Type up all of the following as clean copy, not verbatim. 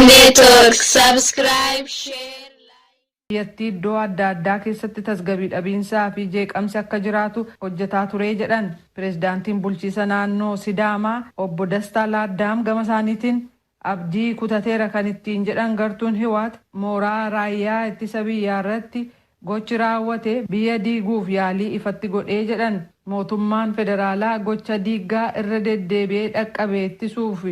Network. Subscribe, share, Biyyattii iddoo adda addaa keessatti tasgabii dhabiinsaa fi jeeqamsi akka jiraatu hojjetaa ture jedhan. Pireezidaantiin bulchiisa naannoo Sidaamaa obbo Dastaa Laaddaam gama isaaniitiin abdii kutateera kan ittiin jedhan gartuun Hiwaat mooraa raayyaa ittisa biyyaa irratti gochi raawwate biyya diiguuf yaalii ifatti godhee jedhan. Mootummaan federaalaa gocha diiggaa irra deddeebi'ee dhaqqabe ittisuuf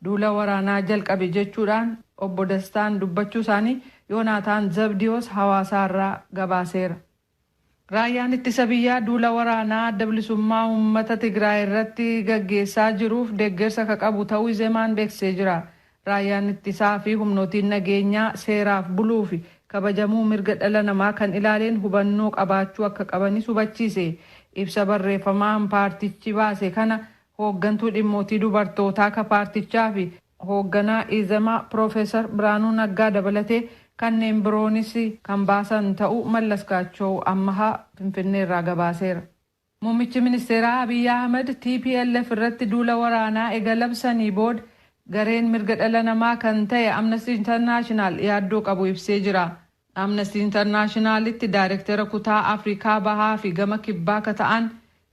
duula waraanaa jalqabe jechuudhaan obbo Dastaan dubbachuu isaanii Yoonaataan Zabdiyoos hawaasaarraa gabaaseera. Raayyaan ittisa biyyaa duula waraanaa adda bilisummaa uummata Tigraay irratti gaggeessaa jiruuf deeggarsa ka qabu ta'uu Izemaan beeksisee jira. Raayyaan ittisaa fi humnootiin nageenyaa seeraaf buluu fi kabajamuu mirga dhala namaa kan ilaaleen hubannoo qabaachuu akka qabanis hubachiise. Ibsa barreeffamaan paartichi baase kana hooggantuu dhimmootii dubartootaa ka paartichaa fi hoogganaa Izemaa Piroofeesar Biraanuu Naggaa dabalatee kanneen biroonis kan baasan ta'uu Mallas Gaachoo Ammahaa Finfinneerraa gabaaseera. Muummichi ministeeraa Abiyyi Ahmed TPLF irratti duula waraanaa eega labsanii booda gareen mirga dhala namaa kan ta'e Amnesty International yaaddoo qabu ibsee jira. Amnesty Internationalitti daayirektara kutaa Afrikaa Bahaa fi gama kibbaa ka ta'an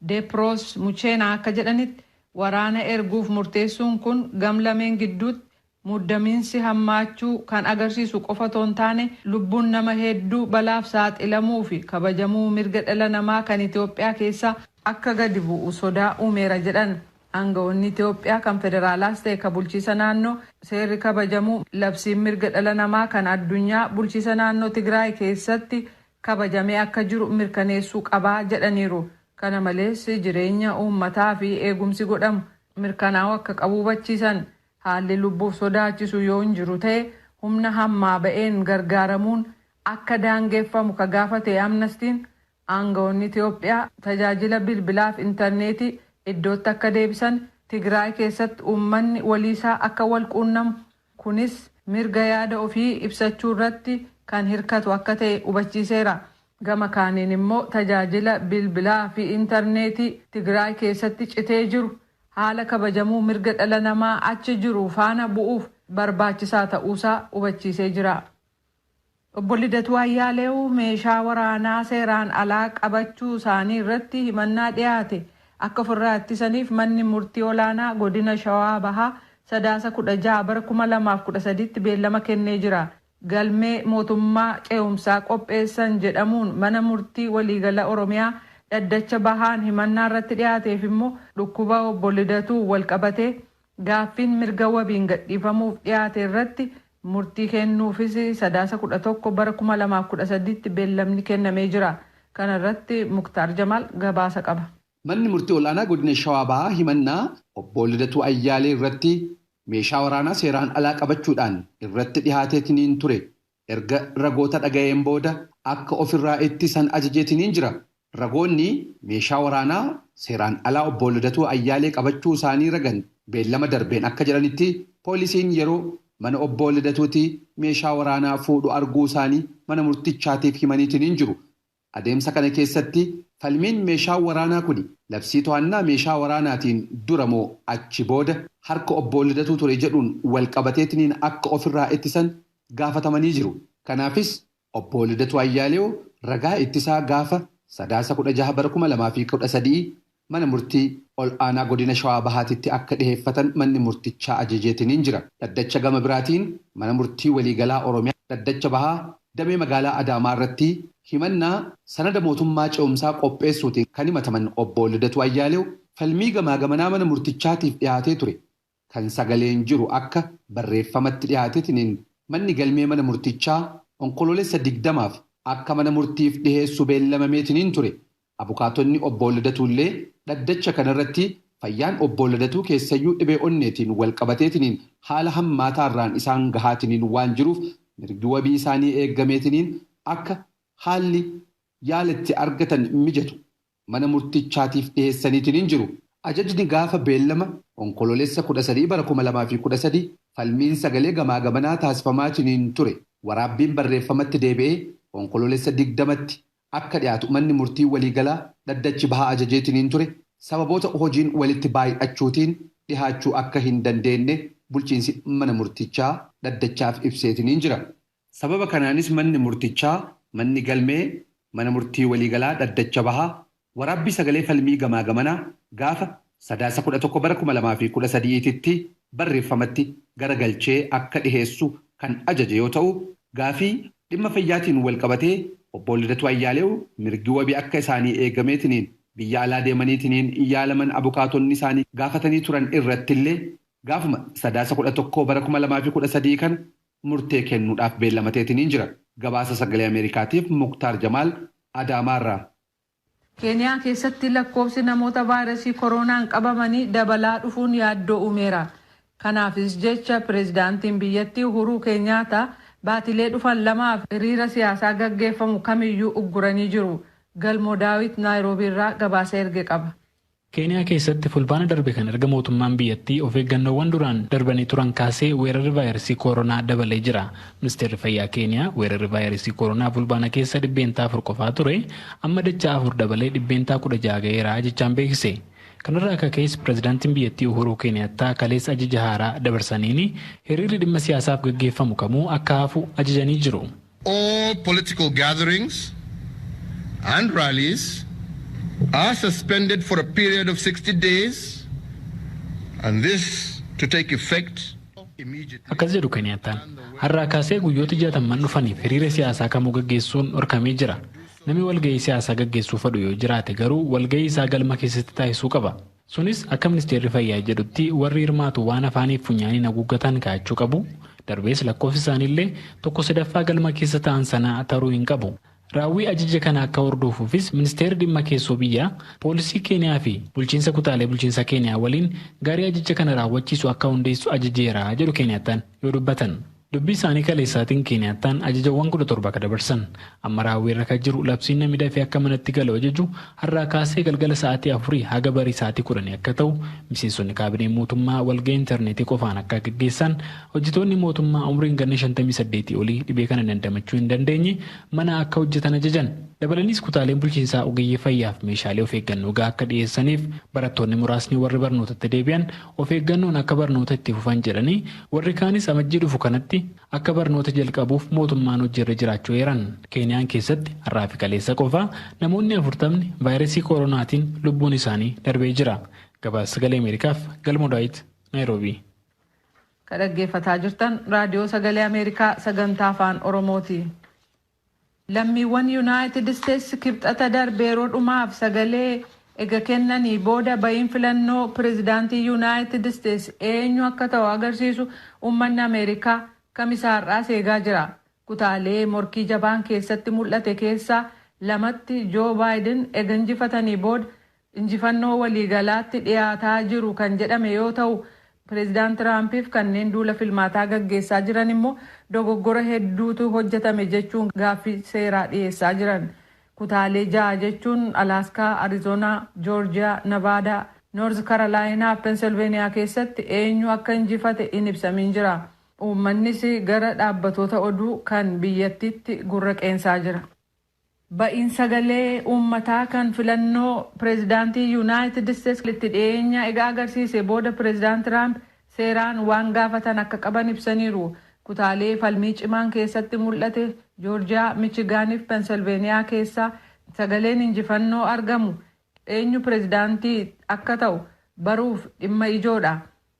Deeproos Mucheenaa akka jedhanitti, waraana erguuf murteessuun kun gam lameen gidduutti muddamiinsi hammaachuu kan agarsiisu qofa otoo hin taane, lubbuun nama hedduu balaaf saaxilamuu fi kabajamuu mirga dhala namaa kan Itoophiyaa keessaa akka gadi bu'u sodaa uumeera jedhan. Aangawoonni Itoophiyaa kan federaalaas ta'e kan bulchiisa naannoo seerri kabajamuu labsiin mirga dhala namaa kan addunyaa bulchiisa naannoo Tigraay keessatti kabajamee akka jiru mirkaneessuu qabaa jedhaniiru. Kana malees, jireenya uummataa fi eegumsi godhamu mirkanaa'uu akka qabu hubachiisan. Haalli lubbuuf sodaachisu yoo hin jiru ta'e humna hammaa ba'een gargaaramuun akka daangeffamu ka gaafate Amnestiin, aangawoonni Itoophiyaa tajaajila bilbilaaf intarneetii iddootti akka deebisan, Tigraay keessatti uummanni waliisaa akka wal quunnamu, kunis mirga yaada ofii ibsachuu irratti kan hirkatu akka ta'e hubachiiseera. Gama kaaniin immoo tajaajila bilbilaa fi intarneetii Tigraay keessatti citee jiru haala kabajamuu mirga dhala namaa achi jiru faana bu'uuf barbaachisaa ta'uusaa hubachiisee jira. Obbo Lidatuu Ayyaaleew meeshaa waraanaa seeraan alaa qabachuu isaanii irratti himannaa dhiyaate akka ofirraa ittisaniif manni murtii olaanaa godina Shawaa Bahaa Sadaasa 16 bara 2013tti beellama kennee jira. Galmee mootummaa ce'umsaa qopheessan jedhamuun mana murtii waliigala Oromiyaa dhaddacha bahaan himannaa irratti dhiyaateef immoo dhukkuba obbo Lidatuu wal qabatee gaaffiin mirga wabiin gadhiifamuuf dhiyaate irratti murtii kennuufis Sadaasa 11 bara 2013tti beellamni kennamee jira. Kana irratti Muktaar Jamaal gabaasa qaba. Manni murtii ol'aanaa godina Shawaa Bahaa himannaa obbo Lidatuu Ayyaalee irratti meeshaa waraanaa seeraan alaa qabachuudhaan irratti dhihaateetiniin ture erga ragoota dhaga'een booda akka ofirraa ittisan ajajeetiniin jira. Ragoonni meeshaa waraanaa seeraan alaa obbo Lidatuu Ayyaalee qabachuu isaanii ragan beellama darbeen akka jedhanitti, poolisiin yeroo mana obbo Lidatuuti meeshaa waraanaa fuudhu arguu isaanii mana murtichaatiif himaniitiniin jiru. Adeemsa kana keessatti falmiin meeshaa waraanaa kun labsii to'annaa meeshaa waraanaatiin dura moo achi booda harka obbo Lidatuu ture jedhuun wal qabateetiniin akka ofirraa ittisan gaafatamanii jiru. Kanaafis obbo Lidatuu Ayyaaleew ragaa ittisaa gaafa Sadaasa 16 bara 2013 mana murtii ol aanaa godina Shawaa Bahaatitti akka dhiheeffatan manni murtichaa ajajeetiniin jira. Dhaddacha gama biraatiin mana murtii waliigalaa Oromiyaa dhaddacha bahaa damee magaalaa Adaamaa irratti himannaa sanada mootummaa ce'umsaa qopheessuutiin kan himataman obbo Lidatuu Ayyaalew falmii gamaa gamanaa mana murtichaatiif dhiyaatee ture kan sagaleen jiru akka barreeffamatti dhiyaateetiniin manni galmee mana murtichaa Onkoloolessa 20f akka mana murtiif dhiheessu beellamameetiniin ture. Abukaatonni obbo Lidatuullee dhaddacha kanarratti fayyaan obbo Lidatuu keessayyuu dhibee onneetiin wal qabateetiniin haala hammaataarraan isaan gahaatiniin waan jiruuf mirgi wabii isaanii eeggameetiniin akka haalli yaala itti argatan mijatu mana murtichaatiif dhiheessaniitiniin jiru. Ajajni gaafa beellama Onkoloolessa 13 bara 2013 falmiin sagalee gamaa gamanaa taasifamaatiniin ture. Waraabbiin barreeffamatti deebi'ee Onkoloolessa 20tti akka dhiyaatu manni murtii waliigalaa dhaddachi bahaa ajajeetiniin ture, sababoota hojiin walitti baay'achuutiin dhihaachuu akka hin dandeenye bulchiinsi mana murtichaa dhaddachaaf ibseetiniin jira. Sababa kanaanis manni murtichaa manni galmee mana murtii waliigalaa dhaddacha bahaa waraabbii sagalee falmii gamaa gamanaa gaafa Sadaasa 11 bara 2013tti barreeffamatti garagalchee akka dhiheessu kan ajaje yoo ta'u, gaafii dhimma fayyaatiin wal qabatee obbo Lidatuu Ayyaaleew mirgi wabii akka isaanii eegameetiniin biyya alaa deemaniitiniin yaalaman abukaatonni isaanii gaafatanii turan irrattillee gaafuma Sadaasa 11 bara 2013 kana murtee kennuudhaaf beellamateetiniin jira. Gabaasa Sagalee Ameerikaatiif Muktaar Jamaal Adaamaarraa. Keeniyaa keessatti lakkoofsi namoota vaayirasii koronaan qabamanii dabalaa dhufuun yaaddoo uumeera. Kanaafis jecha pireezidaantiin biyyattii Uhuruu Keenyaataa baatilee dhufan lamaaf hiriira siyaasaa gaggeeffamu kamiyyuu ugguranii jiru. Galmoo Daawit Naayiroobii irraa gabaasa erge qaba. Keeniyaa keessatti Fulbaana darbe kan erga mootummaan biyyattii of eeggannoowwan duraan darbanii turan kaasee weerarri vaayirasii koronaa dabalee jira. Ministeerri Fayyaa Keeniyaa weerarri vaayirasii koronaa Fulbaana keessa 4% qofaa ture amma dachaa afur dabalee 16% ga'eera jechaan beeksise. Kanarraa akka ka'es pireezidaantiin biyyattii Uhuruu Keeniyaattaa kaleessa ajaja haaraa dabarsaniin hiriirri dhimma siyaasaaf gaggeeffamu kamuu akka hafu ajajanii jiru. All political gatherings and rallies are suspended for a period of 60 days, and this to take effect immediately. Akkas jedhu Keeniyaattaan, har'aa kaasee guyyoota 60n dhufaniif hiriira siyaasaa kamuu gaggeessuun dhorkamee jira. Namni walgahii siyaasaa gaggeessuu fedhu yoo jiraate garuu walgahii isaa galma keessatti taasisuu qaba. Sunis akka ministeerri fayyaa jedhutti warri hirmaatu waan afaaniif funyaaniin haguuggatan kaa'achuu qabu. Darbees lakkoofsi isaaniillee tokko sadaffaa galma keessa ta'an sanaa taruu hin qabu. Raawwii ajaja kana akka hordofuufis ministeerri dhimma keessoo biyyaa poolisii Keeniyaa fi bulchiinsa kutaalee bulchiinsa Keeniyaa waliin gaarii ajaja kana raawwachiisu akka hundeessu ajajeera jedhu Keeniyaattaan yoo dubbatan. Dubbii isaanii kaleessaatiin Keeniyaattaan ajajawwan 17 akka dabarsan amma raawwii irra kan jiru labsiin namni dafee akka manatti galu ajaju har'aa kaasee galgala sa'aatii 4 haga barii sa'aatii 10 akka ta'u, miseensonni kaabinee mootummaa walgahii intarneetii qofaan akka gaggeessan, hojjetoonni mootummaa umriin ganna 58 olii dhibee kana dandamachuu hin dandeenye mana akka hojjetan ajajan. Dabalaniis kutaaleen bulchiinsaa ogeeyyii fayyaaf meeshaalee of eeggannoo gahaa akka dhiyeessaniif, barattoonni muraasni warri barnootatti deebi'an of eeggannoon akka barnoota itti fufan jedhanii, warri kaanis Amajjii dhufu kanatti akka barnoota jalqabuuf mootummaan hojiirra jiraachuu eeran. Keeniyaan keessatti har'aa fi kaleessa qofaa namoonni 40n vaayirasii koronaatiin lubbuun isaanii darbee jira. Gabaasa Sagalee Ameerikaaf Galmoo Daawit, Naayiroobii. Kan dhaggeeffataa jirtan Raadiyoo Sagalee Ameerikaa sagantaa Afaan Oromooti. Lammiiwwan Yuunaayitid Isteetsi Kibxata darbe yeroo dhumaaf sagalee ega kennanii booda bahiin filannoo pireezidaantii Yuunaayitid Isteetsi eenyu akka ta'u agarsiisu uummanni Ameerikaa Kamisa har'aas eegaa jira. Kutaalee morkii jabaan keessatti mul'ate keessaa lamatti Joo Baayiden ega injifatanii booda injifannoo waliigalaatti dhiyaataa jiru kan jedhame yoo ta'u, pireezidaant Tiraampiif kanneen duula filmaataa gaggeessaa jiran immoo dogoggora hedduutu hojjetame jechuun gaaffii seeraa dhiyeessaa jiran. Kutaalee ja'a jechuun Alaaskaa, Arizoonaa, Joorjiyaa, Navaadaa, Noorz Karolaayinaa fi Pensilveeniyaa keessatti eenyu akka injifate hin ibsamin jira. Uummannis gara dhaabbatoota oduu kan biyyattiitti gurra qeensaa jira. Ba'iin sagalee uummataa kan filannoo pireezidaantii Yuunaayitid Isteetsi itti dhiyeenya egaa agarsiise booda pireezidaant Tiraamp seeraan waan gaafatan akka qaban ibsaniiru. Kutaalee falmii cimaan keessatti mul'ate Joorjiyaa, Michigaanii fi Pensilveeniyaa keessaa sagaleen injifannoo argamu eenyu pireezidaantii akka ta'u baruuf dhimma ijoodha.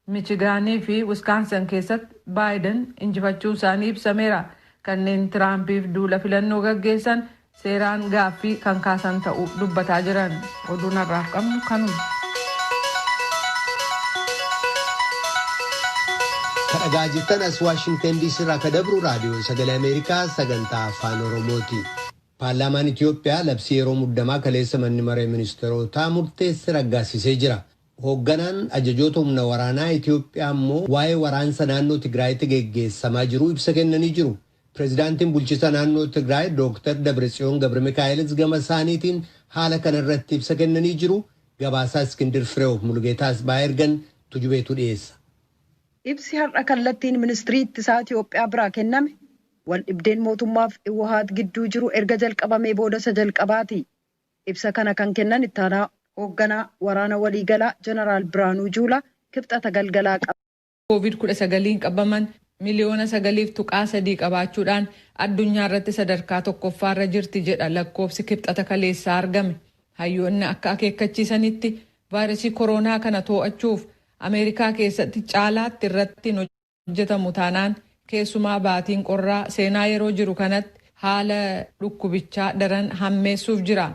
Michigaanii fi Wiskaansan keessatti Baayiden injifachuu isaanii ibsameera. Kanneen Tiraampiif duula filannoo gaggeessan seeraan gaaffii kan kaasan ta'uu dubbataa jiran. Oduun har'aaf qabnu kanuma. Kan dhagaa jirtan as Waashingtan DC irraa kan dabru Raadiyoo Sagalee Ameerikaa sagantaa Afaan Oromooti. Paarlaamaan Itiyoophiyaa labsii yeroo muddamaa kaleessa manni maree ministeerotaa murteesse raggaasisee jira. Hoogganaan ajajoota humna waraanaa Itiyoophiyaa immoo waa'ee waraansa naannoo Tigraayitti geggeessamaa jiru ibsa kennanii jiru. Pireezidaantiin bulchiinsa naannoo Tigraay Dooktar Dabratsiyoon Gabra Mikaa'elis gama isaaniitiin haala kana irratti ibsa kennanii jiru. Gabaasaa Iskindir Fireew Mulugeetaa Asbaa ergan Tujubeetu dhiyeessa. Ibsi har'a kallattiin Ministirii Ittisaa Itiyoophiyaa biraa kenname wal dhibdeen mootummaaf Iwahaat gidduu jiru erga jalqabamee booda isa jalqabaati. Ibsa kana kan kennan ittaanaa hoogganaa waraana waliigalaa Jeneraal Biraanuu Juulaa Kibxata galgalaa COVID-19 qabaman miliyoona 9.3 qabaachuudhaan addunyaa irratti sadarkaa tokkoffaarra jirti jedha lakkoofsi Kibxata kaleessaa argame. Hayyoonni akka akeekkachiisanitti, vaayirasii koronaa kana to'achuuf Ameerikaa keessatti caalaatti irratti hojjetamu taanaan, keessumaa baatiin qorraa seenaa yeroo jiru kanatti, haala dhukkubichaa daran hammeessuuf jira.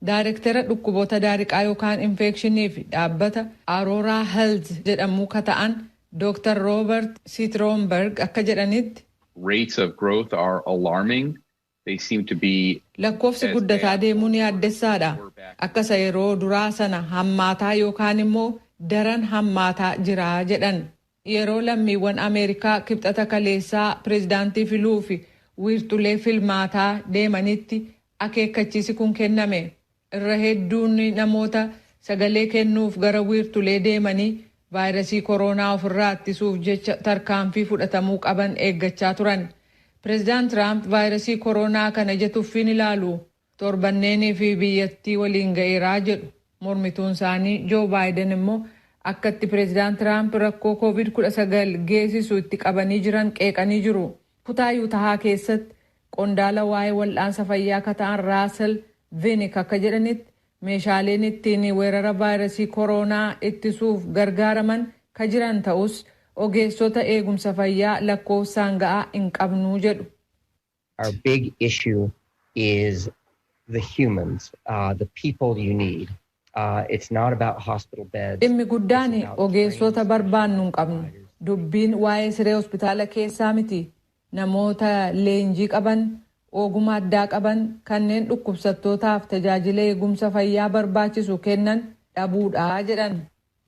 Daayirektara dhukkuboota daariqaa yookaan infekshinii fi dhaabbata Aurora Health jedhamu ka ta'an Dr. Robert Sitromberg akka jedhanitti, Rates of growth are alarming. They seem to be Lakkoofsi guddataa deemuun yaaddessaadha. Akka isa yeroo duraa sana hammaataa yookaan immoo daran hammaataa jira jedhan. Yeroo lammiiwwan Ameerikaa Kibxata kaleessaa pireezidaantii filuu fi wiirtulee filmaataa deemanitti akeekkachiisi kun kenname. Irra hedduun namoota sagalee kennuuf gara wiirtulee deemanii vaayirasii koronaa ofirraa ittisuuf jecha tarkaanfii fudhatamuu qaban eeggachaa turan. Pireezidaant Tiraamp vaayirasii koronaa kana ija tuffiin ilaalu, torbanneenii fi biyyattii waliin ga'eeraa jedhu. Mormituun isaanii Joo Baayiden immoo akkatti pireezidaant Tiraamp rakkoo COVID-19 geessisu itti qabanii jiran qeeqanii jiru. Kutaa Yuutahaa keessatti qondaala waa'ee wal'aansa fayyaa akka ta'an Raasel Vinik akka jedhanitti, meeshaaleen ittiin weerara vaayirasii koronaa ittisuuf gargaaraman ka jiran ta'us, ogeessota eegumsa fayyaa lakkoofsaan ga'aa hin qabnuu jedhu. Our big issue is the humans, the people you need. It's not about hospital beds. Dhimmi guddaan ogeessota barbaannu hin qabnu. Dubbiin waa'ee siree hospitaala keessaa miti. Namoota leenjii qaban, ogummaa addaa qaban, kanneen dhukkubsattootaaf tajaajila eegumsa fayyaa barbaachisu kennan dhabuudha jedhan.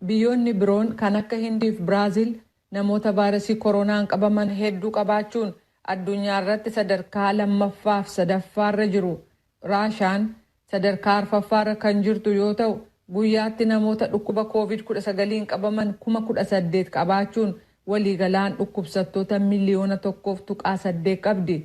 Biyyoonni biroon kan akka Hindii fi Biraaziil namoota vaayirasii koronaan qabaman hedduu qabaachuun addunyaa irratti sadarkaa lammaffaaf sadaffaarra jiru. Raashaan sadarkaa arfaffaarra kan jirtu yoo ta'u, guyyaatti namoota dhukkuba COVID-19 qabaman 18,000 qabaachuun waliigalaan dhukkubsattoota miliyoona 1.8 qabdi.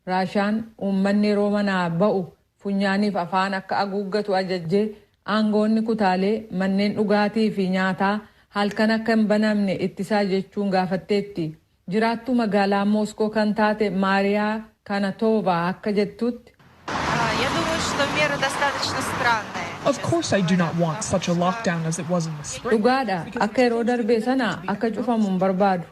Raashaan uummanni yeroo manaa ba'u funyaaniif afaan akka haguuggatu ajajjee, aangoonni kutaalee manneen dhugaatii fi nyaataa halkan akka hin banamne ittisaa jechuun gaafatteetti. Jiraattuu magaalaa Mooskoo kan taate Maariyaa Kanatoova akka jettutti, Я думаю, что меры достаточно странные. Of course, I do not want such a lockdown as it was in the spring. Dhugaadha, akka yeroo darbee sana akka cufamu hin barbaadu.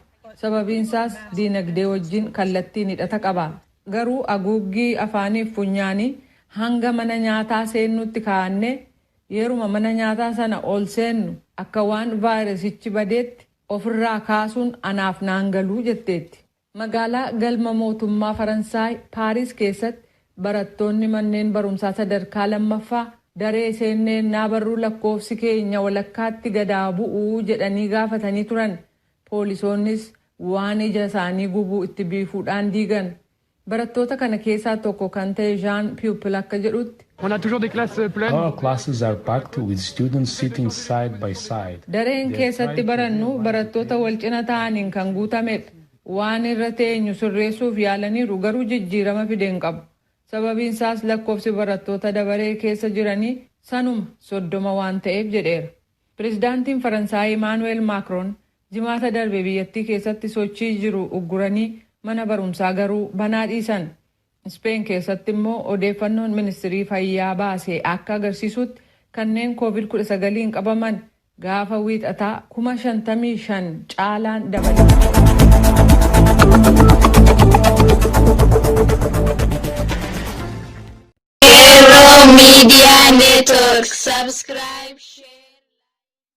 Sababiinsaas diinagdee wajjin kallattiin hidhata qaba. Garuu haguuggii afaaniif funyaanii hanga mana nyaataa seennutti kaa'annee, yeruma mana nyaataa sana ol seennu akka waan vaayirasichi badeetti ofirraa kaasuun anaaf naan galuu jetteetti. Magaalaa galma mootummaa Faransaay Paaris keessatti barattoonni manneen barumsaa sadarkaa lammaffaa daree seennee naa barruu lakkoofsi keenya walakkaatti gadaa bu'uu jedhanii gaafatanii turan. Poolisoonnis waan ija isaanii gubuu itti biifuudhaan diigan. Barattoota kana keessaa tokko kan ta'e Jean Pupil akka jedhutti, On a toujours des classes pleines. Our classes are packed with students sitting side by side. Dareen keessatti barannu barattoota wal cina ta'aniin kan guutamedha. Waan irra teenyu sirreessuuf yaalaniiru, garuu jijjiirama fide hin qabu. Sababiin isaas lakkoofsi barattoota dabaree keessa jiranii sanuma 30 waan ta'eef jedheera. Pireezidaantiin Faransaay Imaanuweel Maakroon Jimaata darbe biyyattii keessatti sochii jiru ugguranii mana barumsaa garuu banaa dhiisan. Ispeen keessatti immoo odeeffannoon ministirii fayyaa baase akka agarsiisutti, kanneen COVID-19 qabaman gaafa Wiixataa 55,000 caalaan dabale. Qeerroo Media Network. Subscribe, share.